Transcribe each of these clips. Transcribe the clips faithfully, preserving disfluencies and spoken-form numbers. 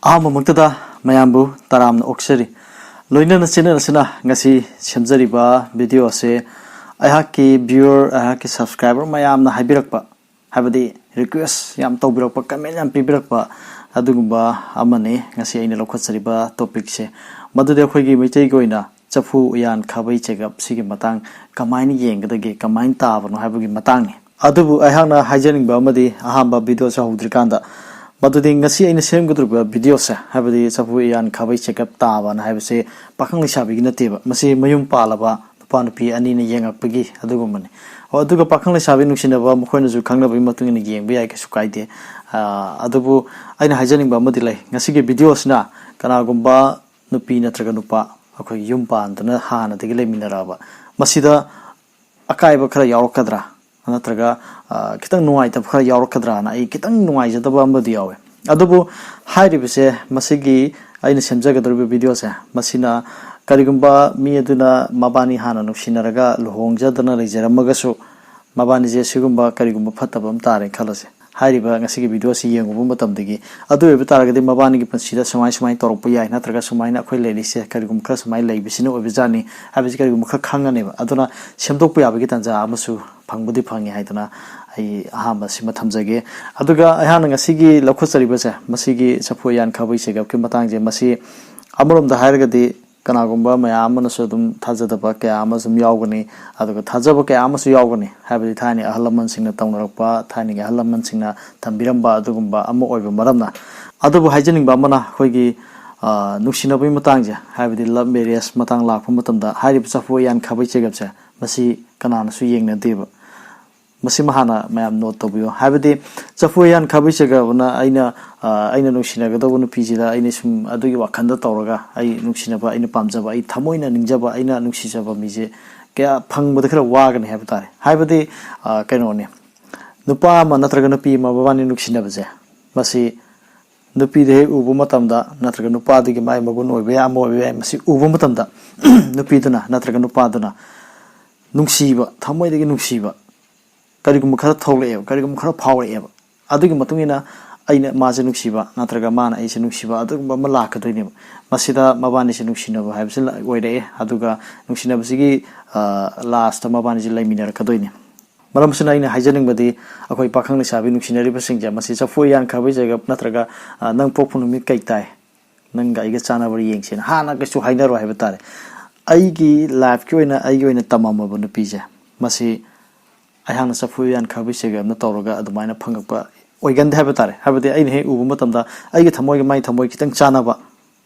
ꯑꯍꯥꯟꯕꯃꯛꯇꯗ ꯃꯌꯥꯝꯕꯨ ꯇꯔꯥꯝꯅ ꯑꯣꯛꯆꯔꯤ꯫ ꯂꯣꯏꯅꯅ ꯆꯦꯟꯅꯔꯁꯤꯅ ꯉꯁꯤ ꯁꯦꯝꯖꯔꯤꯕ video ꯑꯁꯦ ꯑꯩꯍꯥꯛꯀꯤ viewer, ꯑꯩꯍꯥꯛꯀꯤ subscriber ꯃꯌꯥꯝꯅ ꯍꯥꯏꯕꯤꯔꯛꯄ, ꯍꯥꯏꯕꯗꯤ request ꯌꯥꯝ ꯇꯧꯕꯤꯔꯛꯄ, comment ꯌꯥꯝ ꯄꯤꯕꯤꯔꯛꯄ ꯑꯗꯨꯒꯨꯝꯕ ꯑꯃꯅꯤ ꯉꯁꯤ ꯑꯩꯅ ꯂꯧꯈꯠꯆꯔꯤꯕ topicꯁꯦ꯫ ꯃꯗꯨꯗꯤ ꯑꯩꯈꯣꯏꯒꯤ ꯃꯩꯇꯩꯒꯤ ꯑꯣꯏꯅ ꯆꯐꯨ ꯎꯌꯥꯟ ꯈꯥꯕꯩ ꯆꯦꯒꯞ ꯁꯤꯒꯤ ꯃꯇꯥꯡ ꯀꯃꯥꯏꯅ ꯌꯦꯡꯒꯗꯒꯦ, ꯀꯃꯥꯏꯅ ꯇꯥꯕꯅꯣ ꯍꯥꯏꯕꯒꯤ ꯃꯇꯥꯡꯅꯤ꯫ ꯑꯗꯨꯕꯨ ꯑꯩꯍꯥꯛꯅ ꯍꯥꯏꯖꯅꯤꯡꯕ ꯑꯃꯗꯤ ꯑꯍꯥꯟꯕ videoꯁꯦ ꯍꯧꯗ꯭ꯔꯤꯀꯥꯟꯗ, ꯃꯗꯨꯗꯤ ꯉꯁꯤ ꯑꯩꯅ ꯁꯦꯝꯒꯗꯧꯔꯤꯕ videoꯁꯦ, ꯍꯥꯏꯕꯗꯤ ꯆꯐꯨ ꯎꯌꯥꯟ ꯈꯥꯕꯩ ꯆꯦꯒꯞ ꯇꯥꯕꯅ ꯍꯥꯏꯕꯁꯦ ꯄꯥꯈꯪ ꯂꯩꯁꯥꯕꯤꯒꯤ ꯅꯠꯇꯦꯕ, ꯃꯁꯤ ꯃꯌꯨꯝ ꯄꯥꯜꯂꯕ ꯅꯨꯄꯥ ꯅꯨꯄꯤ ꯑꯅꯤꯅ ꯌꯦꯡꯉꯛꯄꯒꯤ ꯑꯗꯨꯒꯨꯝꯕꯅꯤ꯫ ꯍꯣꯏ, ꯑꯗꯨꯒ ꯄꯥꯈꯪ ꯂꯩꯁꯥꯕꯤ ꯅꯨꯡꯁꯤꯅꯕ ꯃꯈꯣꯏꯅꯁꯨ ꯈꯪꯅꯕꯒꯤ ꯃꯇꯨꯡ ꯏꯟꯅ ꯌꯦꯡꯕ ꯌꯥꯏ, ꯀꯩꯁꯨ ꯀꯥꯏꯗꯦ꯫ ꯑꯥ, ꯑꯗꯨꯕꯨ ꯑꯩꯅ ꯍꯥꯏꯖꯅꯤꯡꯕ ꯑꯃꯗꯤ ꯂꯩ, ꯉꯁꯤꯒꯤ videoꯁꯤꯅ ꯀꯅꯥꯒꯨꯝꯕ ꯅꯨꯄꯤ ꯅꯠꯇ꯭ꯔꯒ ꯅꯨꯄꯥ ꯑꯩꯈꯣꯏ ꯌꯨꯝ ꯄꯥꯟꯗꯨꯅ ꯍꯥꯟꯅꯗꯒꯤ ꯂꯩꯃꯤꯟꯅꯔꯛꯑꯕ, ꯃꯁꯤꯗ ꯑꯀꯥꯏꯕ ꯈꯔ ꯌꯥꯎꯔꯛꯀꯗ꯭ꯔꯥ, ꯅꯠꯇ꯭ꯔꯒ, ꯑ, ꯈꯤꯇꯪ ꯅꯨꯡꯉꯥꯏꯇꯕ ꯈꯔ ꯌꯥꯎꯔꯛꯀꯗ꯭ꯔꯥꯅ ꯑꯩ ꯈꯤꯇꯪ ꯅꯨꯡꯉꯥꯏꯖꯗꯕ ꯑꯃꯗꯤ ꯌꯥꯎꯋꯦ꯫ ꯑꯗꯨꯕꯨ ꯍꯥꯏꯔꯤꯕꯁꯦ, ꯃꯁꯤꯒꯤ ꯑꯩꯅ ꯁꯦꯝꯖꯒꯗꯧꯔꯤꯕ videoꯁꯦ, ꯃꯁꯤꯅ ꯀꯔꯤꯒꯨꯝꯕ ꯃꯤ ꯑꯗꯨꯅ ꯃꯕꯥꯅꯤ ꯍꯥꯟꯅ ꯅꯨꯡꯁꯤꯅꯔꯒ ꯂꯨꯍꯣꯡꯖꯗꯅ ꯂꯩꯖꯔꯝꯃꯒꯁꯨ, ꯃꯕꯥꯅꯤꯁꯦ ꯁꯤꯒꯨꯝꯕ ꯀꯔꯤꯒꯨꯝꯕ ꯐꯠꯇꯕ ꯑꯃ ꯇꯥꯔꯦ ꯈꯜꯂꯁꯦ꯫ ꯍꯥꯏꯔꯤꯕ ꯉꯁꯤꯒꯤ videoꯁꯤ ꯌꯦꯡꯉꯨꯕ ꯃꯇꯝꯗꯒꯤ, ꯑꯗꯨ ꯑꯣꯏꯕ ꯇꯥꯔꯒꯗꯤ ꯃꯕꯥꯅꯤꯒꯤ ꯄꯨꯟꯁꯤꯗ ꯁꯨꯃꯥꯏ ꯁꯨꯃꯥꯏꯅ ꯇꯧꯔꯛꯄ ꯌꯥꯏ, ꯅꯠꯇ꯭ꯔꯒ ꯁꯨꯃꯥꯏꯅ ꯑꯩꯈꯣꯏ ꯂꯩꯔꯤꯁꯦ ꯀꯔꯤꯒꯨꯝꯕ ꯈꯔ ꯁꯨꯃꯥꯏꯅ ꯂꯩꯕꯁꯤꯅ ꯑꯣꯏꯕꯖꯥꯠꯅꯤ ꯍꯥꯏꯕꯁꯤ ꯀꯔꯤꯒꯨꯝꯕ ꯈꯔ ꯈꯪꯉꯅꯦꯕ꯫ ꯑꯗꯨꯅ ꯁꯦꯝꯗꯣꯛꯄ ꯌꯥꯕꯒꯤ ꯇꯥꯟꯖꯥ ꯑꯃꯁꯨ ꯐꯪꯕꯨꯗꯤ ꯐꯪꯉꯤ ꯍꯥꯏꯗꯅ ꯑꯩ ꯑꯍꯥꯟꯕ ꯁꯤꯃ ꯊꯝꯖꯒꯦ꯫ ꯑꯗꯨꯒ ꯑꯩꯍꯥꯛꯅ ꯉꯁꯤꯒꯤ ꯂꯧꯈꯠꯆꯔꯤꯕꯁꯦ, ꯃꯁꯤꯒꯤ ꯆꯐꯨ ꯎꯌꯥꯟ ꯈꯥꯕꯩ ꯆꯦꯒꯞꯀꯤ ꯃꯇꯥꯡꯁꯦ, ꯃꯁꯤ ꯑꯃꯔꯣꯝꯗ ꯍꯥꯏꯔꯒꯗꯤ ꯀꯅꯥꯒꯨꯝꯕ ꯃꯌꯥꯝ ꯑꯃꯅꯁꯨ ꯑꯗꯨꯝ ꯊꯥꯖꯗꯕ ꯀꯌꯥ ꯑꯃꯁꯨ ꯑꯗꯨꯝ ꯌꯥꯎꯒꯅꯤ, ꯑꯗꯨꯒ ꯊꯥꯖꯕ ꯀꯌꯥ ꯑꯃꯁꯨ ꯌꯥꯎꯒꯅꯤ, ꯍꯥꯏꯕꯗꯤ ꯊꯥꯏꯅ ꯑꯍꯜ ꯂꯃꯟꯁꯤꯡꯅ ꯇꯧꯅꯔꯛꯄ, ꯊꯥꯏꯅꯒꯤ ꯑꯍꯜ ꯂꯃꯟꯁꯤꯡꯅ ꯊꯝꯕꯤꯔꯝꯕ ꯑꯗꯨꯒꯨꯝꯕ ꯑꯃ ꯑꯣꯏꯕ ꯃꯔꯝꯅ꯫ ꯑꯗꯨꯕꯨ ꯍꯥꯏꯖꯅꯤꯡꯕ ꯑꯃꯅ, ꯑꯩꯈꯣꯏꯒꯤ, ꯑ, ꯅꯨꯡꯁꯤꯅꯕꯒꯤ ꯃꯇꯥꯡꯁꯦ, ꯍꯥꯏꯕꯗꯤ love marriage ꯃꯇꯥꯡ ꯂꯥꯛꯄ ꯃꯇꯝꯗ, ꯍꯥꯏꯔꯤꯕ ꯆꯐꯨ ꯎꯌꯥꯟ ꯈꯥꯕꯩ ꯆꯦꯒꯞꯁꯦ, ꯃꯁꯤ ꯀꯅꯥꯅꯁꯨ ꯌꯦꯡꯅꯗꯦꯕ꯫ ꯃꯁꯤꯃ ꯍꯥꯟꯅ ꯃꯌꯥꯝ note ꯇꯧꯕꯤꯌꯨ꯫ ꯍꯥꯏꯕꯗꯤ ꯆꯐꯨ ꯎꯌꯥꯟ ꯈꯥꯕꯩ ꯆꯦꯒꯞꯅ ꯑꯩꯅ, ꯑ, ꯑꯩꯅ ꯅꯨꯡꯁꯤꯅꯒꯗꯧꯕ ꯅꯨꯄꯤꯁꯤꯗ ꯑꯩꯅ ꯁꯨꯝ ꯑꯗꯨꯒꯤ ꯋꯥꯈꯜꯗ ꯇꯧꯔꯒ ꯑꯩ ꯅꯨꯡꯁꯤꯅꯕ, ꯑꯩꯅ ꯄꯥꯝꯖꯕ, ꯑꯩ ꯊꯃꯣꯏꯅ ꯅꯤꯡꯖꯕ, ꯑꯩꯅ ꯅꯨꯡꯁꯤꯖꯕ ꯃꯤꯁꯦ ꯀꯌꯥ ꯐꯪꯕꯗ ꯈꯔ ꯋꯥꯒꯅꯤ ꯍꯥꯏꯕ ꯇꯥꯔꯦ꯫ ꯍꯥꯏꯕꯗꯤ, ꯑ, ꯀꯩꯅꯣꯅꯤ, ꯅꯨꯄꯥ ꯑꯃ ꯅꯠꯇ꯭ꯔꯒ ꯅꯨꯄꯤ ꯑꯃ ꯃꯕꯥꯅꯤ ꯅꯨꯡꯁꯤꯅꯕꯁꯦ, ꯃꯁꯤ ꯅꯨꯄꯤꯗ ꯍꯦꯛ ꯎꯕ ꯃꯇꯝꯗ, ꯅꯠꯇ꯭ꯔꯒ ꯅꯨꯄꯥꯗꯨꯒꯤ ꯃꯥꯏ ꯃꯒꯨꯟ ꯑꯣꯏꯕ ꯌꯥꯏ, ꯑꯃ ꯑꯣꯏꯕ ꯌꯥꯏ, ꯃꯁꯤ ꯎꯕ ꯃꯇꯝꯗ ꯅꯨꯄꯤꯗꯨꯅ ꯅꯠꯇ꯭ꯔꯒ ꯅꯨꯄꯥꯗꯨꯅ ꯅꯨꯡꯁꯤꯕ, ꯊꯃꯣꯏꯗꯒꯤ ꯅꯨꯡꯁꯤꯕ ꯀꯔꯤꯒꯨꯝꯕ ꯈꯔ ꯊꯣꯛꯂꯛꯑꯦꯕ, ꯀꯔꯤꯒꯨꯝꯕ ꯈꯔ ꯐꯥꯎꯔꯛꯑꯦꯕ꯫ ꯑꯗꯨꯒꯤ ꯃꯇꯨꯡ ꯏꯟꯅ ꯑꯩꯅ ꯃꯥꯁꯦ ꯅꯨꯡꯁꯤꯕ ꯅꯠꯇ꯭ꯔꯒ ꯃꯥꯅ ꯑꯩꯁꯦ ꯅꯨꯡꯁꯤꯕ, ꯑꯗꯨꯒꯨꯝꯕ ꯑꯃ ꯂꯥꯛꯀꯗꯣꯏꯅꯦꯕ꯫ ꯃꯁꯤꯗ ꯃꯕꯥꯅꯤꯁꯦ ꯅꯨꯡꯁꯤꯅꯕ ꯍꯥꯏꯕꯁꯤ ꯂ-, ꯑꯣꯏꯔꯛꯑꯦ꯫ ꯑꯗꯨꯒ ꯅꯨꯡꯁꯤꯅꯕꯁꯤꯒꯤ, ꯑ, ꯂꯥꯁꯇ ꯃꯕꯥꯅꯤꯁꯦ ꯂꯩꯃꯤꯟꯅꯔꯛꯀꯗꯣꯏꯅꯦ꯫ ꯃꯔꯝ ꯑꯁꯤꯅ ꯑꯩꯅ ꯍꯥꯏꯖꯅꯤꯡꯕꯗꯤ, ꯑꯩꯈꯣꯏ ꯄꯥꯈꯪ ꯂꯩꯁꯥꯕꯤ ꯅꯨꯡꯁꯤꯅꯔꯤꯕꯁꯤꯡꯁꯦ, ꯃꯁꯤ ꯆꯐꯨ ꯎꯌꯥꯟ ꯈꯥꯕꯩ ꯆꯦꯒꯞ ꯅꯠꯇ꯭ꯔꯒ, ꯑ, ꯅꯪ ꯄꯣꯛꯄ ꯅꯨꯃꯤꯠ ꯀꯩ ꯇꯥꯏ, ꯅꯪꯒ ꯑꯩꯒ ꯆꯥꯟꯅꯕ꯭ꯔꯥ ꯌꯦꯡꯁꯦꯅ ꯍꯥꯟꯅ ꯀꯩꯁꯨ ꯍꯥꯏꯅꯔꯣꯏ ꯍꯥꯏꯕ ꯇꯥꯔꯦ꯫ ꯑꯩꯒꯤ ꯂꯥꯏꯐꯀꯤ ꯑꯣꯏꯅ, ꯑꯩꯒꯤ ꯑꯣꯏꯅ ꯇꯝꯃꯝꯃꯕ ꯅꯨꯄꯤꯁꯦ, ꯃꯁꯤ ꯑꯩꯍꯥꯛꯅ ꯆꯐꯨ ꯎꯌꯥꯟ ꯈꯥꯕꯩ ꯆꯦꯒꯞꯅ ꯇꯧꯔꯒ ꯑꯗꯨꯃꯥꯏꯅ ꯐꯪꯉꯛꯄ ꯑꯣꯏꯒꯟꯗꯦ ꯍꯥꯏꯕ ꯇꯥꯔꯦ꯫ ꯍꯥꯏꯕꯗꯤ ꯑꯩꯅ ꯍꯦꯛ ꯎꯕ ꯃꯇꯝꯗ ꯑꯩꯒꯤ ꯊꯃꯣꯏꯒ ꯃꯥꯏ ꯊꯃꯣꯏ ꯈꯤꯇꯪ ꯆꯥꯟꯅꯕ,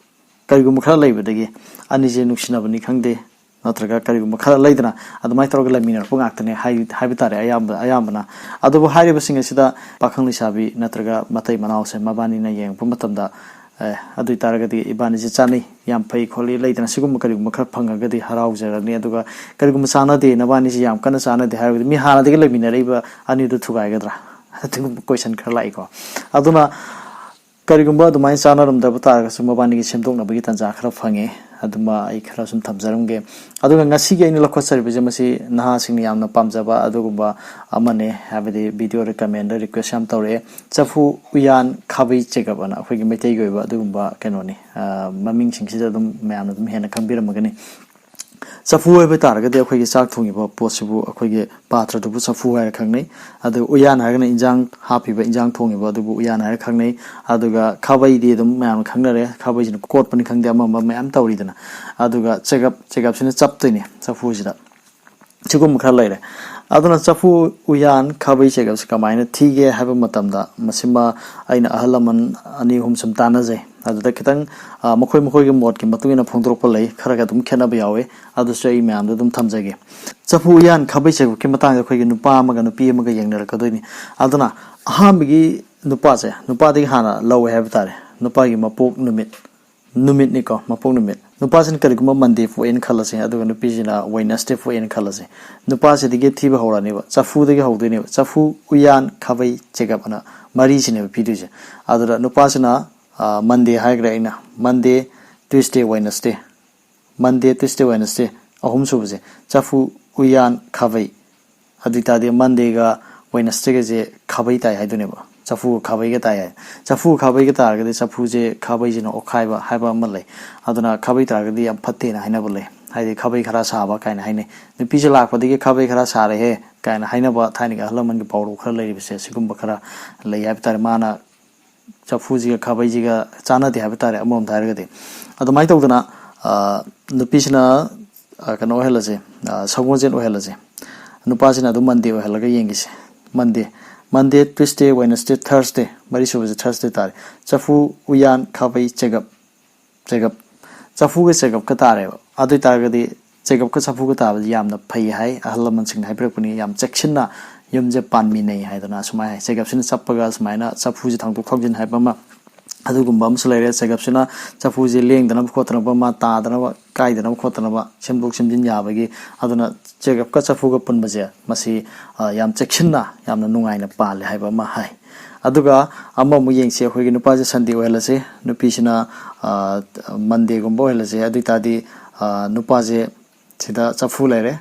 ꯀꯔꯤꯒꯨꯝꯕ ꯈꯔ ꯂꯩꯕꯗꯒꯤ, ꯑꯅꯤꯁꯦ ꯅꯨꯡꯁꯤꯅꯕꯅꯤ ꯈꯪꯗꯦ, ꯅꯠꯇ꯭ꯔꯒ ꯀꯔꯤꯒꯨꯝꯕ ꯈꯔ ꯂꯩꯗꯅ, ꯑꯗꯨꯃꯥꯏꯅ ꯇꯧꯔꯒ ꯂꯩꯃꯤꯟꯅꯔꯛꯄ ꯉꯥꯛꯇꯅꯦ ꯍꯥꯏ-, ꯍꯥꯏꯕ ꯇꯥꯔꯦ, ꯑꯌꯥꯝꯕ, ꯑꯌꯥꯝꯕꯅ꯫ ꯑꯗꯨꯕꯨ ꯍꯥꯏꯔꯤꯕꯁꯤꯡ ꯑꯁꯤꯗ ꯄꯥꯈꯪ ꯂꯩꯁꯥꯕꯤ ꯅꯠꯇ꯭ꯔꯒ ꯃꯇꯩ ꯃꯅꯥꯎꯁꯦ, ꯃꯕꯥꯅꯤꯅ ꯌꯦꯡꯉꯛꯄ ꯃꯇꯝꯗ, ꯑꯦ, ꯑꯗꯨ ꯑꯣꯏꯇꯥꯔꯒꯗꯤ ꯏꯕꯥꯅꯤꯁꯦ ꯆꯥꯅꯩ, ꯌꯥꯝ ꯐꯩ ꯈꯣꯠꯂꯤ ꯂꯩꯗꯅ, ꯁꯤꯒꯨꯝꯕ ꯀꯔꯤꯒꯨꯝꯕ ꯈꯔ ꯐꯪꯉꯒꯗꯤ ꯍꯔꯥꯎꯖꯔꯅꯤ꯫ ꯑꯗꯨꯒ ꯀꯔꯤꯒꯨꯝꯕ ꯆꯥꯟꯅꯗꯦ, ꯅꯕꯥꯅꯤꯁꯦ ꯌꯥꯝ ꯀꯟꯅ ꯆꯥꯟꯅꯗꯦ ꯍꯥꯏꯔꯒꯗꯤ, ꯃꯤ ꯍꯥꯟꯅꯗꯒꯤ ꯂꯩꯃꯤꯟꯅꯔꯛꯏꯕ ꯑꯅꯤꯗꯨ ꯊꯨꯒꯥꯏꯒꯗ꯭ꯔꯥ? ꯑꯗꯨꯒꯨꯝꯕ ꯀꯣꯏꯁꯟ ꯈꯔ ꯂꯥꯛꯏꯀꯣ꯫ ꯑꯗꯨꯅ ꯀꯔꯤꯒꯨꯝꯕ ꯑꯗꯨꯃꯥꯏꯅ ꯆꯥꯟꯅꯔꯝꯗꯕ ꯇꯥꯔꯒꯁꯨ, ꯃꯕꯥꯅꯤꯒꯤ ꯁꯦꯝꯗꯣꯛꯅꯕꯒꯤ ꯇꯥꯟꯖꯥ ꯈꯔ ꯐꯪꯉꯦ꯫ ꯑꯗꯨꯃ ꯑꯩ ꯈꯔ ꯁꯨꯝ ꯊꯝꯖꯔꯝꯒꯦ꯫ ꯑꯗꯨꯒ ꯉꯁꯤꯒꯤ ꯑꯩꯅ ꯂꯧꯈꯠꯆꯔꯤꯕꯁꯦ, ꯃꯁꯤ ꯅꯍꯥꯁꯤꯡꯅ ꯌꯥꯝꯅ ꯄꯥꯝꯖꯕ ꯑꯗꯨꯒꯨꯝꯕ ꯑꯃꯅꯦ, ꯍꯥꯏꯕꯗꯤ ꯚꯤꯗꯤꯑꯣ ꯔꯤꯀꯃꯦꯟꯗ ꯔꯤꯀ꯭ꯋꯦꯁ ꯌꯥꯝ ꯇꯧꯔꯛꯑꯦ꯫ ꯆꯐꯨ ꯎꯌꯥꯟ ꯈꯥꯕꯩ ꯆꯦꯒꯞ ꯑꯅ ꯑꯩꯈꯣꯏꯒꯤ ꯃꯩꯇꯩꯒꯤ ꯑꯣꯏꯕ ꯑꯗꯨꯒꯨꯝꯕ ꯀꯩꯅꯣꯅꯤ꯫ ꯑ, ꯃꯃꯤꯡꯁꯤꯡꯁꯤꯗ ꯑꯗꯨꯝ ꯃꯌꯥꯝꯅ ꯑꯗꯨꯝ ꯍꯦꯟꯅ ꯈꯪꯕꯤꯔꯝꯃꯒꯅꯤ꯫ ꯆꯐꯨ ꯍꯥꯏꯕ ꯇꯥꯔꯒꯗꯤ ꯑꯩꯈꯣꯏꯒꯤ ꯆꯥꯛ ꯊꯣꯡꯉꯤꯕ ꯄꯣꯠꯁꯤꯕꯨ ꯑꯩꯈꯣꯏꯒꯤ ꯄꯥꯇ꯭ꯔꯗꯨꯕꯨ ꯆꯐꯨ ꯍꯥꯏꯔ ꯈꯪꯅꯩ꯫ ꯑꯗꯨ ꯎꯌꯥꯟ ꯍꯥꯏꯔꯒꯅ ꯏꯟꯖꯥꯡ ꯍꯥꯞꯄꯤꯕ, ꯏꯟꯖꯥꯡ ꯊꯣꯡꯉꯤꯕ ꯑꯗꯨꯕꯨ ꯎꯌꯥꯟ ꯍꯥꯏꯔ ꯈꯪꯅꯩ꯫ ꯑꯗꯨꯒ ꯈꯥꯕꯩꯗꯤ ꯑꯗꯨꯝ ꯃꯌꯥꯝꯅ ꯈꯪꯅꯔꯦ, ꯈꯥꯕꯩꯁꯤꯅ ꯀꯣꯠꯄꯅꯤ ꯈꯪꯗꯦ, ꯑꯃ ꯑꯃ ꯃꯌꯥꯝ ꯇꯧꯔꯤꯗꯅ꯫ ꯑꯗꯨꯒ ꯆꯦꯒꯞ, ꯆꯦꯒꯞꯁꯤꯅ ꯆꯞꯇꯣꯏꯅꯦ ꯆꯐꯨꯁꯤꯗ꯫ ꯁꯤꯒꯨꯝꯕ ꯈꯔ ꯂꯩꯔꯦ꯫ ꯑꯗꯨꯅ ꯆꯐꯨ ꯎꯌꯥꯟ ꯈꯥꯕꯩ ꯆꯦꯒꯞꯁꯦ ꯀꯃꯥꯏꯅ ꯊꯤꯒꯦ ꯍꯥꯏꯕ ꯃꯇꯝꯗ, ꯃꯁꯤꯃ ꯑꯩꯅ ꯑꯍꯜ ꯂꯃꯟ ꯑꯅꯤ ꯑꯍꯨꯝ ꯁꯨꯝ ꯇꯥꯟꯅꯖꯩ꯫ ꯑꯗꯨꯗ ꯈꯤꯇꯪ, ꯑ, ꯃꯈꯣꯏ ꯃꯈꯣꯏꯒꯤ ꯃꯣꯠꯀꯤ ꯃꯇꯨꯡ ꯏꯟꯅ ꯐꯣꯡꯗꯣꯔꯛꯄ ꯂꯩ, ꯈꯔꯒ ꯑꯗꯨꯝ ꯈꯦꯠꯅꯕ ꯌꯥꯎꯋꯦ꯫ ꯑꯗꯨꯁꯨ ꯑꯩ ꯃꯌꯥꯝꯗ ꯑꯗꯨꯝ ꯊꯝꯖꯒꯦ꯫ ꯆꯐꯨ ꯎꯌꯥꯟ ꯈꯥꯕꯩ ꯆꯦꯒꯞꯀꯤ ꯃꯇꯥꯡꯗ ꯑꯩꯈꯣꯏꯒꯤ ꯅꯨꯄꯥ ꯑꯃꯒ ꯅꯨꯄꯤ ꯑꯃꯒ ꯌꯦꯡꯅꯔꯛꯀꯗꯣꯏꯅꯤ꯫ ꯑꯗꯨꯅ ꯑꯍꯥꯟꯕꯒꯤ ꯅꯨꯄꯥꯁꯦ, ꯅꯨꯄꯥꯗꯒꯤ ꯍꯥꯟꯅ ꯂꯧꯋꯦ ꯍꯥꯏꯕ ꯇꯥꯔꯦ, ꯅꯨꯄꯥꯒꯤ ꯃꯄꯣꯛ ꯅꯨꯃꯤꯠ, ꯅꯨꯃꯤꯠꯅꯤꯀꯣ, ꯃꯄꯣꯛ ꯅꯨꯃꯤꯠ꯫ ꯅꯨꯄꯥꯁꯤꯅ ꯀꯔꯤꯒꯨꯝꯕ ꯃꯟꯗꯦ ꯄꯣꯛꯑꯦꯅ ꯈꯜꯂꯁꯦ, ꯑꯗꯨꯒ ꯅꯨꯄꯤꯁꯤꯅ ꯋꯦꯅꯁꯗꯦ ꯄꯣꯛꯑꯦꯅ ꯈꯜꯂꯁꯦ꯫ ꯅꯨꯄꯥꯁꯤꯗꯒꯤ ꯊꯤꯕ ꯍꯧꯔꯛꯑꯅꯦꯕ, ꯆꯐꯨꯗꯒꯤ ꯍꯧꯗꯣꯏꯅꯦꯕ꯫ ꯆꯐꯨ, ꯎꯌꯥꯟ, ꯈꯥꯕꯩ, ꯆꯦꯒꯞ ꯑꯅ ꯃꯔꯤꯁꯤꯅꯦꯕ ꯄꯤꯗꯣꯏꯁꯦ꯫ ꯑꯗꯨꯗ ꯅꯨꯄꯥꯁꯤꯅ, ꯑ, ꯃꯟꯗꯦ ꯍꯥꯏꯈ꯭ꯔꯦ ꯑꯩꯅ, ꯃꯟꯗꯦ, ꯇ꯭ꯌꯨꯁꯗꯦ, ꯋꯦꯅꯁꯗꯦ꯫ ꯃꯟꯗꯦ, ꯇ꯭ꯌꯨꯁꯗꯦ, ꯋꯦꯅꯁꯗꯦ, ꯑꯍꯨꯝ ꯁꯨꯕꯁꯦ ꯆꯐꯨ, ꯎꯌꯥꯟ, ꯈꯥꯕꯩ꯫ ꯑꯗꯨ ꯑꯣꯏꯇꯥꯔꯗꯤ ꯃꯟꯗꯦꯒ ꯋꯦꯅꯁꯗꯦꯒꯁꯦ ꯈꯥꯕꯩ ꯇꯥꯏ ꯍꯥꯏꯗꯣꯏꯅꯦꯕ꯫ ꯆꯐꯨꯒ ꯈꯥꯕꯩꯒ ꯇꯥꯏ ꯍꯥꯏ꯫ ꯆꯐꯨꯒ ꯈꯥꯕꯩꯒ ꯇꯥꯔꯒꯗꯤ ꯆꯐꯨꯁꯦ ꯈꯥꯕꯩꯁꯤꯅ ꯑꯣꯠꯈꯥꯏꯕ ꯍꯥꯏꯕ ꯑꯃ ꯂꯩ꯫ ꯑꯗꯨꯅ ꯈꯥꯕꯩ ꯇꯥꯔꯒꯗꯤ ꯌꯥꯝ ꯐꯠꯇꯦꯅ ꯍꯥꯏꯅꯕ ꯂꯩ꯫ ꯍꯥꯏꯗꯤ ꯈꯥꯕꯩ ꯈꯔ ꯁꯥꯕ ꯀꯥꯏꯅ ꯍꯥꯏꯅꯩ꯫ "ꯅꯨꯄꯤꯁꯦ ꯂꯥꯛꯄꯗꯒꯤ ꯈꯥꯕꯩ ꯈꯔ ꯁꯥꯔꯦꯍꯦ" ꯀꯥꯏꯅ ꯍꯥꯏꯅꯕ ꯊꯥꯏꯅꯒꯤ ꯑꯍꯜ ꯂꯃꯟꯒꯤ ꯄꯥꯎꯔꯧ ꯈꯔ ꯂꯩꯔꯤꯕꯁꯦ ꯁꯤꯒꯨꯝꯕ ꯈꯔ ꯂꯩ ꯍꯥꯏꯕ ꯇꯥꯔꯦ꯫ ꯃꯥꯅ ꯆꯐꯨꯁꯤꯒ ꯈꯥꯕꯩꯁꯤꯒ ꯆꯥꯟꯅꯗꯦ ꯍꯥꯏꯕ ꯇꯥꯔꯦ ꯑꯃꯔꯣꯝꯗ ꯍꯥꯏꯔꯒꯗꯤ꯫ ꯑꯗꯨꯃꯥꯏꯅ ꯇꯧꯗꯅ, ꯑ, ꯅꯨꯄꯤꯁꯤꯅ, ꯑ, ꯀꯩꯅꯣ ꯑꯣꯏꯍꯜꯂꯁꯦ, ꯑ, ꯁꯒꯣꯜꯁꯦꯟ ꯑꯣꯏꯍꯜꯂꯁꯦ꯫ ꯅꯨꯄꯥꯁꯤꯅ ꯑꯗꯨꯝ Monday ꯑꯣꯏꯍꯜꯂꯒ ꯌꯦꯡꯈꯤꯁꯦ꯫ Monday, Monday, Tuesday, Wednesday, Thursday, ꯃꯔꯤ ꯁꯨꯕꯁꯦ Thursday ꯇꯥꯔꯦ꯫ ꯆꯐꯨ, ꯎꯌꯥꯟ, ꯈꯥꯕꯩ, ꯆꯦꯒꯞ꯫ ꯆꯦꯒꯞ꯫ ꯆꯐꯨꯒ ꯆꯦꯒꯞꯀ ꯇꯥꯔꯦꯕ꯫ ꯑꯗꯨ ꯑꯣꯏꯇꯥꯔꯒꯗꯤ ꯆꯦꯒꯞꯀ ꯆꯐꯨꯒ ꯇꯥꯕꯁꯤ ꯌꯥꯝꯅ ꯐꯩ ꯍꯥꯏ꯫ ꯑꯍꯜ ꯂꯃꯟꯁꯤꯡꯅ ꯍꯥꯏꯕꯤꯔꯛꯄꯅꯤ, ꯌꯥꯝ ꯆꯦꯛꯁꯤꯟꯅ ꯌꯨꯝꯁꯦ ꯄꯥꯟꯃꯤꯟꯅꯩ ꯍꯥꯏꯗꯅ ꯑꯁꯨꯃꯥꯏꯅ ꯍꯥꯏ꯫ ꯆꯦꯒꯞꯁꯤꯅ ꯆꯞꯄꯒ ꯁꯨꯃꯥꯏꯅ ꯆꯐꯨꯁꯦ ꯊꯥꯡꯗꯣꯛ ꯊꯥꯡꯖꯤꯟ ꯍꯥꯏꯕ ꯑꯃ, ꯑꯗꯨꯒꯨꯝꯕ ꯑꯃꯁꯨ ꯂꯩꯔꯦ꯫ ꯆꯦꯒꯞꯁꯤꯅ ꯆꯐꯨꯁꯦ ꯂꯦꯡꯗꯅꯕ ꯈꯣꯠꯇꯅꯕ, ꯃꯥ ꯇꯥꯗꯅꯕ, ꯀꯥꯏꯗꯅꯕ ꯈꯣꯠꯇꯅꯕ, ꯁꯦꯝꯗꯣꯛ ꯁꯦꯝꯖꯤꯟ ꯌꯥꯕꯒꯤ꯫ ꯑꯗꯨꯅ ꯆꯦꯒꯞꯀ ꯆꯐꯨꯒ ꯄꯨꯟꯕꯁꯦ ꯃꯁꯤ, ꯑ, ꯌꯥꯝ ꯆꯦꯛꯁꯤꯟꯅ, ꯌꯥꯝꯅ ꯅꯨꯡꯉꯥꯏꯅ ꯄꯥꯜꯂꯦ ꯍꯥꯏꯕ ꯑꯃ ꯍꯥꯏ꯫ ꯑꯗꯨꯒ ꯑꯃꯃꯨꯛ ꯌꯦꯡꯁꯤ, ꯑꯩꯈꯣꯏꯒꯤ ꯅꯨꯄꯥꯁꯦ Sunday ꯑꯣꯏꯍꯜꯂꯁꯤ, ꯅꯨꯄꯤꯁꯤꯅ, ꯑ, Mondayꯒꯨꯝꯕ ꯑꯣꯏꯍꯜꯂꯁꯤ꯫ ꯑꯗꯨ ꯑꯣꯏ ꯇꯥꯔꯗꯤ, ꯑ, ꯅꯨꯄꯥꯁꯦ ꯁꯤꯗ ꯆꯐꯨ ꯂꯩꯔꯦ,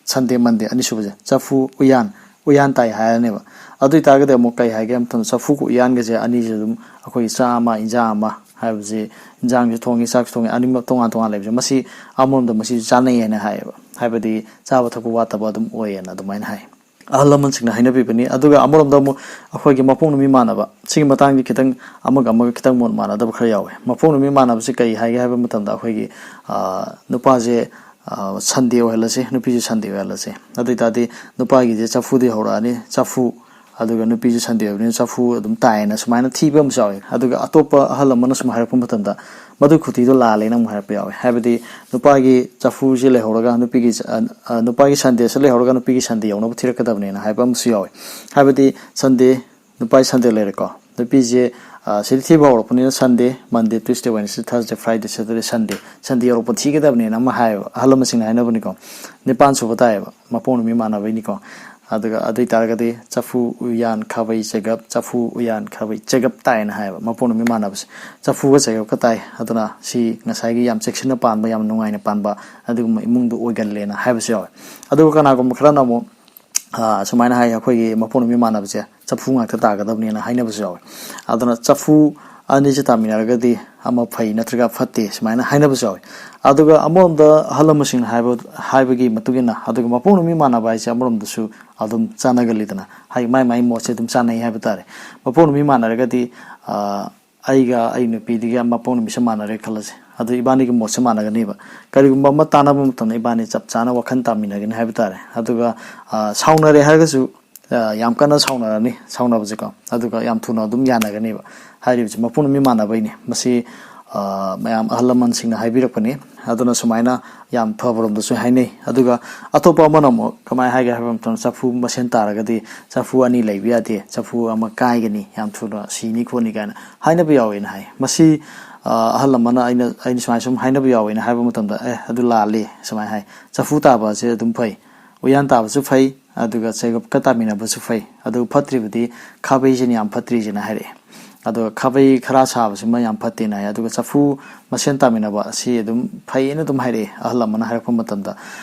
Sunday, Monday ꯑꯅꯤꯁꯨꯕꯁꯦ ꯆꯐꯨ, ꯎꯌꯥꯟ, ꯎꯌꯥꯟ ꯇꯥꯏ ꯍꯥꯏꯔꯅꯦꯕ꯫ ꯑꯗꯨ ꯑꯣꯏ ꯇꯥꯔꯒꯗꯤ ꯑꯃꯨꯛ ꯀꯩ ꯍꯥꯏꯒꯦ ꯍꯥꯏꯕ ꯃꯇꯝꯗ ꯆꯐꯨꯒ ꯎꯌꯥꯟꯒꯁꯦ ꯑꯅꯤꯁꯦ ꯑꯗꯨꯝ ꯑꯩꯈꯣꯏꯒꯤ ꯆꯥꯛ ꯑꯃ, ꯏꯟꯖꯥꯡ ꯑꯃ ꯍꯥꯏꯕꯁꯤ, ꯏꯟꯖꯥꯡꯁꯨ ꯊꯣꯡꯉꯤ, ꯆꯥꯛꯁꯨ ꯊꯣꯡꯉꯤ, ꯑꯅꯤꯃꯛ ꯇꯣꯉꯥꯟ ꯇꯣꯉꯥꯟ ꯂꯩꯕꯁꯦ, ꯃꯁꯤ ꯑꯃꯔꯣꯝꯗ ꯃꯁꯤꯁꯨ ꯆꯥꯅꯩ ꯍꯥꯏꯅ ꯍꯥꯏꯌꯦꯕ꯫ ꯍꯥꯏꯕꯗꯤ ꯆꯥꯕ ꯊꯛꯄ ꯋꯥꯠꯇꯕ ꯑꯗꯨꯝ ꯑꯣꯏꯌꯦꯅ ꯑꯗꯨꯃꯥꯏꯅ ꯍꯥꯏ꯫ ꯑꯍꯜ ꯂꯃꯟꯁꯤꯡꯅ ꯍꯥꯏꯅꯕꯤꯕꯅꯤ꯫ ꯑꯗꯨꯒ ꯑꯃꯔꯣꯝꯗ ꯑꯃꯨꯛ ꯑꯩꯈꯣꯏꯒꯤ ꯃꯄꯣꯛ ꯅꯨꯃꯤꯠ ꯃꯥꯟꯅꯕ, ꯁꯤꯒꯤ ꯃꯇꯥꯡꯗꯤ ꯈꯤꯇꯪ ꯑꯃꯒ ꯑꯃꯒ ꯈꯤꯇꯪ ꯃꯣꯠ ꯃꯥꯟꯅꯗꯕ ꯈꯔ ꯌꯥꯎꯋꯦ꯫ ꯃꯄꯣꯛ ꯅꯨꯃꯤꯠ ꯃꯥꯟꯅꯕꯁꯤ ꯀꯔꯤ ꯍꯥꯏꯒꯦ ꯍꯥꯏꯕ ꯃꯇꯝꯗ ꯑꯩꯈꯣꯏꯒꯤ, ꯑ, ꯅꯨꯄꯥꯁꯦ, ꯑ, Sunday ꯑꯣꯏꯍꯜꯂꯁꯤ, ꯅꯨꯄꯤꯁꯦ Sunday ꯑꯣꯏꯍꯜꯂꯁꯤ꯫ ꯑꯗꯨ ꯑꯣꯏ ꯇꯥꯔꯗꯤ ꯅꯨꯄꯥꯒꯤꯁꯦ ꯆꯐꯨꯗꯤ ꯍꯧꯔꯛꯑꯅꯤ, ꯆꯐꯨ, ꯑꯗꯨꯒ ꯅꯨꯄꯤꯁꯨ Sunday ꯑꯣꯏꯕꯅꯤꯅ ꯆꯐꯨ ꯑꯗꯨꯝ ꯇꯥꯏꯌꯦꯅ ꯁꯨꯃꯥꯏꯅ ꯊꯤꯕ ꯑꯃꯁꯨ ꯌꯥꯎꯋꯦ꯫ ꯑꯗꯨꯒ ꯑꯇꯣꯞꯄ ꯑꯍꯜ ꯑꯃꯅ ꯁꯨꯝ ꯍꯥꯏꯔꯛꯄ ꯃꯇꯝꯗ ꯃꯗꯨ ꯈꯨꯊꯤꯗꯣ ꯂꯥꯜꯂꯦꯅ ꯑꯃꯨꯛ ꯍꯥꯏꯔꯛꯄ ꯌꯥꯎꯋꯦ꯫ ꯍꯥꯏꯕꯗꯤ ꯅꯨꯄꯥꯒꯤ ꯆꯐꯨꯁꯤ ꯂꯩꯍꯧꯔꯒ ꯅꯨꯄꯤꯒꯤ, ꯑ, ꯑ, ꯅꯨꯄꯥꯒꯤ Sundayꯁꯤ ꯂꯩꯍꯧꯔꯒ ꯅꯨꯄꯤꯒꯤ Sunday ꯌꯧꯅꯕ ꯊꯤꯔꯛꯀꯗꯕꯅꯦꯅ ꯍꯥꯏꯕ ꯑꯃꯁꯨ ꯌꯥꯎꯋꯦ꯫ ꯍꯥꯏꯕꯗꯤ Sunday, ꯅꯨꯄꯥꯒꯤ Sunday ꯂꯩꯔꯦꯀꯣ, ꯅꯨꯄꯤꯁꯦ, ꯑ, ꯁꯤꯗꯤ ꯊꯤꯕ ꯍꯧꯔꯛꯄꯅꯤꯅ Sunday, Monday, Tuesday, Wednesday, Thursday, Friday, Saturday, Sunday, Sunday ꯌꯧꯔꯛꯄ ꯊꯤꯒꯗꯕꯅꯦꯅ ꯑꯃ ꯍꯥꯏꯌꯦꯕ, ꯑꯍꯜ ꯂꯃꯟꯁꯤꯡꯅ ꯍꯥꯏꯅꯕꯅꯤꯀꯣ꯫ ꯅꯤꯄꯥꯟ ꯁꯨꯕ ꯇꯥꯏꯌꯦꯕ, ꯃꯄꯣꯛ ꯅꯨꯃꯤꯠ ꯃꯥꯟꯅꯕꯩꯅꯤꯀꯣ꯫ ꯑꯗꯨꯒ ꯑꯗꯨ ꯑꯣꯏ ꯇꯥꯔꯒꯗꯤ ꯆꯐꯨ, ꯎꯌꯥꯟ, ꯈꯥꯕꯩ, ꯆꯦꯒꯞ, ꯆꯐꯨ, ꯎꯌꯥꯟ, ꯈꯥꯕꯩ, ꯆꯦꯒꯞ ꯇꯥꯏꯌꯦꯅ ꯍꯥꯏꯌꯦꯕ, ꯃꯄꯣꯛ ꯅꯨꯃꯤꯠ ꯃꯥꯟꯅꯕꯁꯦ꯫ ꯆꯐꯨꯒ ꯆꯦꯒꯞꯀ ꯇꯥꯏ꯫ ꯑꯗꯨꯅ ꯁꯤ ꯉꯁꯥꯏꯒꯤ ꯌꯥꯝ ꯆꯦꯛꯁꯤꯟꯅ ꯄꯥꯟꯕ, ꯌꯥꯝ ꯅꯨꯡꯉꯥꯏꯅ ꯄꯥꯟꯕ ꯑꯗꯨꯒꯨꯝꯕ ꯏꯃꯨꯡꯗ ꯑꯣꯏꯒꯜꯂꯦꯅ ꯍꯥꯏꯕꯁꯨ ꯌꯥꯎꯋꯦ꯫ ꯑꯗꯨꯒ ꯀꯅꯥꯒꯨꯝꯕ ꯈꯔꯅ ꯑꯃꯨꯛ, ꯑ, ꯁꯨꯃꯥꯏꯅ ꯍꯥꯏ, ꯑꯩꯈꯣꯏꯒꯤ ꯃꯄꯣꯛ ꯅꯨꯃꯤꯠ ꯃꯥꯟꯅꯕꯁꯦ, ꯆꯐꯨ ꯉꯥꯛꯇ ꯇꯥꯒꯗꯕꯅꯦꯅ ꯍꯥꯏꯅꯕꯁꯨ ꯌꯥꯎꯋꯤ꯫ ꯑꯗꯨꯅ ꯆꯐꯨ ꯑꯅꯤꯁꯦ ꯇꯥꯃꯤꯟꯅꯔꯒꯗꯤ ꯑꯃ ꯐꯩ ꯅꯠꯇ꯭ꯔꯒ ꯐꯠꯇꯦ ꯁꯨꯃꯥꯏꯅ ꯍꯥꯏꯅꯕꯁꯨ ꯌꯥꯎꯋꯤ꯫ ꯑꯗꯨꯒ ꯑꯃꯔꯣꯝꯗ ꯑꯍꯜ ꯂꯃꯟꯁꯤꯡꯅ ꯍꯥꯏꯕ ꯍꯥꯏꯕꯒꯤ ꯃꯇꯨꯡ ꯏꯟꯅ, ꯑꯗꯨꯒ ꯃꯄꯣꯛ ꯅꯨꯃꯤꯠ ꯃꯥꯟꯅꯕ ꯍꯥꯏꯁꯦ ꯑꯃꯔꯣꯝꯗꯁꯨ ꯑꯗꯨꯝ ꯆꯥꯟꯅꯒꯜꯂꯤꯗꯅ, ꯍꯥꯏ ꯃꯥꯏ ꯃꯥꯏ ꯃꯣꯠꯁꯦ ꯑꯗꯨꯝ ꯆꯥꯟꯅꯩ ꯍꯥꯏꯕ ꯇꯥꯔꯦ꯫ ꯃꯄꯣꯛ ꯅꯨꯃꯤꯠ ꯃꯥꯟꯅꯔꯒꯗꯤ ꯑꯩꯒ ꯑꯩ ꯅꯨꯄꯤꯗꯨꯒꯤ ꯃꯄꯣꯛ ꯅꯨꯃꯤꯠꯁꯦ ꯃꯥꯟꯅꯔꯦ ꯈꯜꯂꯁꯦ꯫ ꯑꯗꯨ ꯏꯕꯥꯅꯤꯒꯤ ꯃꯣꯠꯁꯦ ꯃꯥꯟꯅꯒꯅꯦꯕ꯫ ꯀꯔꯤꯒꯨꯝꯕ ꯑꯃ ꯇꯥꯟꯅꯕ ꯃꯇꯝꯗ ꯏꯕꯥꯅꯤ ꯆꯞ ꯆꯥꯅ ꯋꯥꯈꯜ ꯇꯥꯃꯤꯟꯅꯒꯅꯤ ꯍꯥꯏꯕ ꯇꯥꯔꯦ꯫ ꯑꯗꯨꯒ ꯁꯥꯎꯅꯔꯦ ꯍꯥꯏꯔꯒꯁꯨ ꯌꯥꯝ ꯀꯟꯅ ꯁꯥꯎꯅꯔꯅꯤ, ꯁꯥꯎꯅꯕꯁꯦꯀꯣ, ꯑꯗꯨꯒ ꯌꯥꯝ ꯊꯨꯅ ꯑꯗꯨꯝ ꯌꯥꯅꯒꯅꯦꯕ꯫ ꯍꯥꯏꯔꯤꯕꯁꯤ ꯃꯄꯣꯛ ꯅꯨꯃꯤꯠ ꯃꯥꯟꯅꯕꯩꯅꯤ꯫ ꯃꯁꯤ ꯃꯌꯥꯝ ꯑꯍꯜ ꯂꯃꯟꯁꯤꯡꯅ ꯍꯥꯏꯕꯤꯔꯛꯄꯅꯤ꯫ ꯑꯗꯨꯅ ꯁꯨꯃꯥꯏꯅ ꯌꯥꯝ ꯐꯕꯔꯣꯝꯗꯁꯨ ꯍꯥꯏꯅꯩ꯫ ꯑꯗꯨꯒ ꯑꯇꯣꯞꯄ ꯑꯃꯅ ꯑꯃꯨꯛ ꯀꯃꯥꯏꯅ ꯍꯥꯏꯒꯦ ꯍꯥꯏꯕ ꯃꯇꯝꯗ, ꯆꯐꯨ ꯃꯁꯦꯟ ꯇꯥꯔꯒꯗꯤ ꯆꯐꯨ ꯑꯅꯤ ꯂꯩꯕ ꯌꯥꯗꯦ, ꯆꯐꯨ ꯑꯃ ꯀꯥꯏꯒꯅꯤ, ꯌꯥꯝ ꯊꯨꯅ ꯁꯤꯅꯤ ꯈꯣꯠꯅꯤ ꯀꯥꯏꯅ ꯍꯥꯏꯅꯕ ꯌꯥꯎꯋꯦꯅ ꯍꯥꯏ꯫ ꯃꯁꯤ ꯑꯍꯜ ꯑꯃꯅ ꯑꯩꯅ ꯑꯩꯅ ꯁꯨꯃꯥꯏꯅ ꯁꯨꯝ ꯍꯥꯏꯅꯕ ꯌꯥꯎꯋꯦꯅ ꯍꯥꯏꯕ ꯃꯇꯝꯗ, "ꯑꯦ, ꯑꯗꯨ ꯂꯥꯜꯂꯤ" ꯁꯨꯃꯥꯏꯅ ꯍꯥꯏ꯫ ꯆꯐꯨ ꯇꯥꯕ ꯑꯁꯦ ꯑꯗꯨꯝ ꯐꯩ, ꯎꯌꯥꯟ ꯇꯥꯕꯁꯨ ꯐꯩ, ꯑꯗꯨꯒ ꯆꯩꯒꯞꯀ ꯇꯥꯃꯤꯟꯅꯕꯁꯨ ꯐꯩ꯫ ꯑꯗꯨ ꯐꯠꯇ꯭ꯔꯤꯕꯗꯤ ꯈꯥꯕꯩꯁꯤꯅ ꯌꯥꯝ ꯐꯠꯇ꯭ꯔꯤꯁꯤꯅ ꯍꯥꯏꯔꯛꯑꯦ꯫ ꯑꯗꯨꯒ ꯈꯥꯕꯩ ꯈꯔ ꯁꯥꯕꯁꯤꯃ ꯌꯥꯝ ꯐꯠꯇꯦꯅ ꯍꯥꯏ꯫ ꯑꯗꯨꯒ ꯆꯐꯨ ꯃꯁꯦꯟ ꯇꯥꯃꯤꯟꯅꯕ ꯑꯁꯤ ꯑꯗꯨꯝ ꯐꯩꯌꯦꯅ ꯑꯗꯨꯝ ꯍꯥꯏꯔꯛꯑꯦ, ꯑꯍꯜ ꯑꯃꯅ ꯍꯥꯏꯔꯛꯄ ꯃꯇꯝꯗ꯫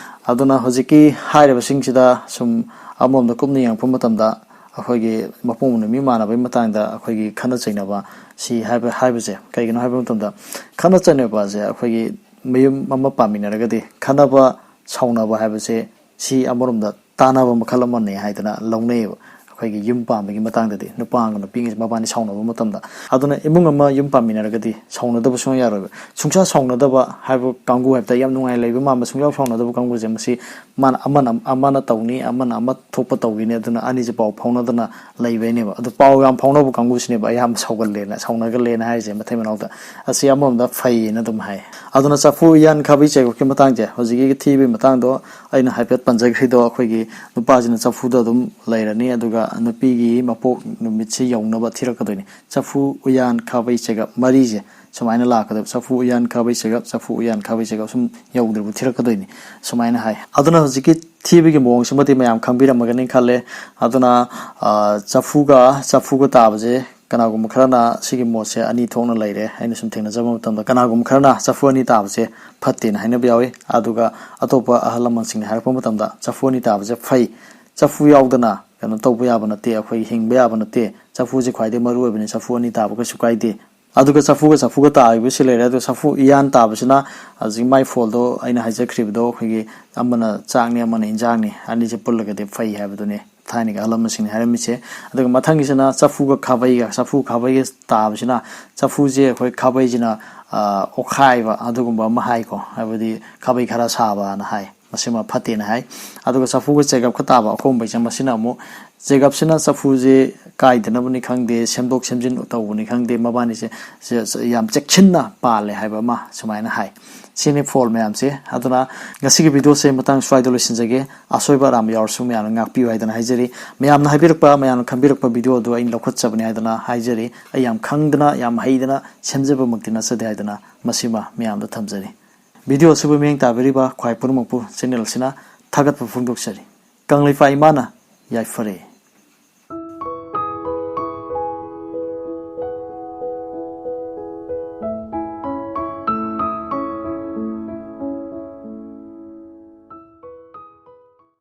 ꯑꯗꯨꯅ ꯍꯧꯖꯤꯛꯀꯤ ꯍꯥꯏꯔꯤꯕꯁꯤꯡꯁꯤꯗ ꯁꯨꯝ ꯑꯃꯔꯣꯝꯗ ꯀꯨꯞꯅ ꯌꯦꯡꯉꯛꯄ ꯃꯇꯝꯗ, ꯑꯩꯈꯣꯏꯒꯤ ꯃꯄꯣꯛ ꯅꯨꯃꯤꯠ ꯃꯥꯟꯅꯕꯒꯤ ꯃꯇꯥꯡꯗ ꯑꯩꯈꯣꯏꯒꯤ ꯈꯠꯅ ꯆꯩꯅꯕ ꯁꯤ ꯍꯥꯏꯕ ꯍꯥꯏꯕꯁꯦ ꯀꯩꯒꯤꯅꯣ ꯍꯥꯏꯕ ꯃꯇꯝꯗ, ꯈꯠꯅ ꯆꯩꯅꯕ ꯑꯁꯦ ꯑꯩꯈꯣꯏꯒꯤ ꯃꯌꯨꯝ ꯑꯃ ꯄꯥꯟꯃꯤꯟꯅꯔꯒꯗꯤ ꯈꯠꯅꯕ ꯁꯥꯎꯅꯕ ꯍꯥꯏꯕꯁꯦ ꯁꯤ ꯑꯃꯔꯣꯝꯗ ꯇꯥꯟꯅꯕ ꯃꯈꯜ ꯑꯃꯅꯦ ꯍꯥꯏꯗꯅ ꯂꯧꯅꯩꯌꯦꯕ꯫ ꯑꯩꯈꯣꯏꯒꯤ ꯌꯨꯝ ꯄꯥꯟꯕꯒꯤ ꯃꯇꯥꯡꯗꯗꯤ ꯅꯨꯄꯥ ꯑꯃꯒ ꯅꯨꯄꯤ ꯑꯃꯒꯁꯦ ꯃꯕꯥꯅꯤ ꯁꯥꯎꯅꯕ ꯃꯇꯝꯗ, ꯑꯗꯨꯅ ꯏꯃꯨꯡ ꯑꯃ ꯌꯨꯝ ꯄꯥꯟꯃꯤꯟꯅꯔꯒꯗꯤ ꯁꯥꯎꯅꯗꯕ ꯁꯨꯡꯌꯥ ꯌꯥꯔꯣꯏꯕ꯫ ꯁꯨꯡꯁꯥ ꯁꯥꯎꯅꯗꯕ ꯍꯥꯏꯕ ꯀꯥꯡꯕꯨ ꯍꯥꯏꯕꯗ ꯌꯥꯝ ꯅꯨꯡꯉꯥꯏ ꯂꯩꯕ ꯃꯥꯟꯕ, ꯁꯨꯡꯁꯥꯎ ꯁꯥꯎꯅꯗꯕ ꯀꯥꯡꯕꯨꯁꯦ, ꯃꯁꯤ ꯃꯥꯅ ꯑꯃꯅ ꯑꯃꯅ ꯇꯧꯅꯤ, ꯑꯃꯅ ꯑꯃ ꯊꯣꯛꯄ ꯇꯧꯈꯤꯅꯤ, ꯑꯗꯨꯅ ꯑꯅꯤꯁꯦ ꯄꯥꯎ ꯐꯥꯎꯅꯗꯅ ꯂꯩꯕꯩꯅꯦꯕ꯫ ꯑꯗꯨ ꯄꯥꯎ ꯌꯥꯝ ꯐꯥꯎꯅꯕ ꯀꯥꯡꯕꯨꯁꯤꯅꯦꯕ ꯑꯌꯥꯝꯕ ꯁꯥꯎꯒꯜꯂꯦꯅ, ꯁꯥꯎꯅꯒꯜꯂꯦꯅ ꯍꯥꯏꯔꯤꯁꯦ ꯃꯊꯩ ꯃꯅꯥꯎꯗ꯫ ꯑꯁꯤ ꯑꯃꯔꯣꯝꯗ ꯐꯩꯌꯦꯅ ꯑꯗꯨꯝ ꯍꯥꯏ꯫ ꯑꯗꯨꯅ ꯆꯐꯨ, ꯎꯌꯥꯟ, ꯈꯥꯕꯩ ꯆꯩꯒꯞꯀꯤ ꯃꯇꯥꯡꯁꯦ, ꯍꯧꯖꯤꯛꯀꯤ ꯊꯤꯕꯒꯤ ꯃꯇꯥꯡꯗꯣ ꯑꯩꯅ ꯍꯥꯏꯐꯦꯠ ꯄꯟꯖꯈ꯭ꯔꯤꯗꯣ, ꯑꯩꯈꯣꯏꯒꯤ ꯅꯨꯄꯥꯁꯤꯅ ꯆꯐꯨꯗ ꯑꯗꯨꯝ ꯂꯩꯔꯅꯤ, ꯑꯗꯨꯒ ꯅꯨꯄꯤꯒꯤ ꯃꯄꯣꯛ ꯅꯨꯃꯤꯠꯁꯤ ꯌꯧꯅꯕ ꯊꯤꯔꯛꯀꯗꯣꯏꯅꯤ꯫ ꯆꯐꯨ, ꯎꯌꯥꯟ, ꯈꯥꯕꯩ ꯆꯩꯒꯞ ꯃꯔꯤꯁꯦ ꯁꯨꯃꯥꯏꯅ ꯂꯥꯛꯀꯗꯕ꯫ ꯆꯐꯨ, ꯎꯌꯥꯟ, ꯈꯥꯕꯩ ꯆꯩꯒꯞ, ꯆꯐꯨ, ꯎꯌꯥꯟ, ꯈꯥꯕꯩ ꯆꯩꯒꯞ ꯁꯨꯝ ꯌꯧꯗ꯭ꯔꯤꯕ ꯊꯤꯔꯛꯀꯗꯣꯏꯅꯤ ꯁꯨꯃꯥꯏꯅ ꯍꯥꯏ꯫ ꯑꯗꯨꯅ ꯍꯧꯖꯤꯛꯀꯤ ꯊꯤꯕꯒꯤ ꯃꯑꯣꯡꯁꯤꯃꯗꯤ ꯃꯌꯥꯝ ꯈꯪꯕꯤꯔꯝꯃꯒꯅꯤ ꯈꯜꯂꯦ꯫ ꯑꯗꯨꯅ ꯆꯐꯨꯒ ꯆꯐꯨꯒ ꯇꯥꯕꯁꯦ ꯀꯅꯥꯒꯨꯝꯕ ꯈꯔꯅ ꯁꯤꯒꯤ ꯃꯣꯠꯁꯦ ꯑꯅꯤ ꯊꯣꯛꯅ ꯂꯩꯔꯦ꯫ ꯑꯩꯅ ꯁꯨꯝ ꯊꯦꯡꯅꯖꯕ ꯃꯇꯝꯗ ꯀꯅꯥꯒꯨꯝꯕ ꯈꯔꯅ ꯆꯐꯨ ꯑꯅꯤ ꯇꯥꯕꯁꯦ ꯐꯠꯇꯦꯅ ꯍꯥꯏꯅꯕ ꯌꯥꯎꯏ꯫ ꯑꯗꯨꯒ ꯑꯇꯣꯞꯄ ꯑꯍꯜ ꯂꯃꯟꯁꯤꯡꯅ ꯍꯥꯏꯔꯛꯄ ꯃꯇꯝꯗ ꯆꯐꯨ ꯑꯅꯤ ꯇꯥꯕꯁꯦ ꯐꯩ, ꯆꯐꯨ ꯌꯥꯎꯗꯅ ꯀꯩꯅꯣ ꯇꯧꯕ ꯌꯥꯕ ꯅꯠꯇꯦ, ꯑꯩꯈꯣꯏ ꯍꯤꯡꯕ ꯌꯥꯕ ꯅꯠꯇꯦ꯫ ꯆꯐꯨꯁꯦ ꯈ꯭ꯋꯥꯏꯗꯒꯤ ꯃꯔꯨ ꯑꯣꯏꯕꯅꯤ, ꯆꯐꯨ ꯑꯅꯤ ꯇꯥꯕ ꯀꯩꯁꯨ ꯀꯥꯏꯗꯦ꯫ ꯑꯗꯨꯒ ꯆꯐꯨꯒ ꯆꯐꯨꯒ ꯇꯥꯈꯤꯕꯁꯤ ꯂꯩꯔꯦ꯫ ꯑꯗꯨꯒ ꯆꯐꯨ ꯏꯌꯥꯟ ꯇꯥꯕꯁꯤꯅ ꯍꯧꯖꯤꯛ ꯃꯥꯏ ꯐꯣꯜꯗꯣ ꯑꯩꯅ ꯍꯥꯏꯖꯈ꯭ꯔꯤꯕꯗꯣ, ꯑꯩꯈꯣꯏꯒꯤ ꯑꯃꯅ ꯆꯥꯛꯅꯤ, ꯑꯃꯅ ꯏꯟꯖꯥꯡꯅꯤ, ꯑꯅꯤꯁꯦ ꯄꯨꯜꯂꯒꯗꯤ ꯐꯩ ꯍꯥꯏꯕꯗꯨꯅꯤ ꯊꯥꯏꯅꯒꯤ ꯑꯍꯜ ꯂꯃꯟꯁꯤꯡꯅ ꯍꯥꯏꯔꯝꯃꯤꯁꯦ꯫ ꯑꯗꯨꯒ ꯃꯊꯪꯒꯤꯁꯤꯅ ꯆꯐꯨꯒ ꯈꯥꯕꯩꯒ, ꯆꯐꯨ ꯈꯥꯕꯩꯒ ꯇꯥꯕꯁꯤꯅ, ꯆꯐꯨꯁꯦ ꯑꯩꯈꯣꯏ ꯈꯥꯕꯩꯁꯤꯅ, ꯑ, ꯑꯣꯠꯈꯥꯏꯕ ꯑꯗꯨꯒꯨꯝꯕ ꯑꯃ ꯍꯥꯏꯀꯣ, ꯍꯥꯏꯕꯗꯤ ꯈꯥꯕꯩ ꯈꯔ ꯁꯥꯕꯅ ꯍꯥꯏ꯫ ꯃꯁꯤꯃ ꯐꯠꯇꯦꯅ ꯍꯥꯏ꯫ ꯑꯗꯨꯒ ꯆꯐꯨꯒ ꯆꯦꯒꯞꯀ ꯇꯥꯕ ꯑꯀꯣꯝꯕꯩꯁꯦ, ꯃꯁꯤꯅ ꯑꯃꯨꯛ ꯆꯦꯒꯞꯁꯤꯅ ꯆꯐꯨꯁꯦ ꯀꯥꯏꯗꯅꯕꯅꯤ ꯈꯪꯗꯦ, ꯁꯦꯝꯗꯣꯛ ꯁꯦꯝꯖꯤꯟ ꯇꯧꯕꯅꯤ ꯈꯪꯗꯦ, ꯃꯕꯥꯅꯤꯁꯦ ꯁꯦ-, ꯁꯦ-, ꯌꯥꯝ ꯆꯦꯛꯁꯤꯟꯅ ꯄꯥꯜꯂꯦ ꯍꯥꯏꯕ ꯑꯃ ꯁꯨꯃꯥꯏꯅ ꯍꯥꯏ꯫ ꯁꯤꯅꯤ ꯐꯣꯜ ꯃꯌꯥꯝꯁꯦ꯫ ꯑꯗꯨꯅ ꯉꯁꯤꯒꯤ ꯚꯤꯗꯤꯑꯣꯁꯦ ꯃꯇꯥꯡ ꯁ꯭ꯋꯥꯏꯗ ꯂꯣꯏꯁꯤꯟꯖꯒꯦ꯫ ꯑꯁꯣꯏꯕ ꯑꯔꯥꯟꯕ ꯌꯥꯎꯔꯁꯨ ꯃꯌꯥꯝꯅ ꯉꯥꯛꯄꯤꯌꯨ ꯍꯥꯏꯗꯅ ꯍꯥꯏꯖꯔꯤ꯫ ꯃꯌꯥꯝꯅ ꯍꯥꯏꯕꯤꯔꯛꯄ, ꯃꯌꯥꯝꯅ ꯈꯟꯕꯤꯔꯛꯄ ꯚꯤꯗꯤꯑꯣ ꯑꯗꯨ ꯑꯩꯅ ꯂꯧꯈꯠꯆꯕꯅꯤ ꯍꯥꯏꯗꯅ ꯍꯥꯏꯖꯔꯤ꯫ ꯑꯩ ꯌꯥꯝ ꯈꯪꯗꯅ, ꯌꯥꯝ ꯍꯩꯗꯅ ꯁꯦꯝꯖꯕꯃꯛꯇꯤ ꯅꯠꯆꯗꯦ ꯍꯥꯏꯗꯅ ꯃꯁꯤꯃ ꯃꯌꯥꯝꯗ ꯊꯝꯖꯔꯤ꯫ ꯚꯤꯗꯤꯑꯣ ꯑꯁꯤꯕꯨ ꯃꯤꯠꯌꯦꯡ ꯇꯥꯕꯤꯔꯤꯕ ꯈ꯭ꯋꯥꯏ ꯄꯨꯝꯅꯃꯛꯄꯨ ꯆꯦꯅꯦꯜ ꯑꯁꯤꯅ ꯊꯥꯒꯠꯄ ꯐꯣꯡꯗꯣꯛꯆꯔꯤ꯫ ꯀꯪꯂꯩꯄꯥꯛ ꯏꯃꯥꯅ ꯌꯥꯏꯐꯔꯦ꯫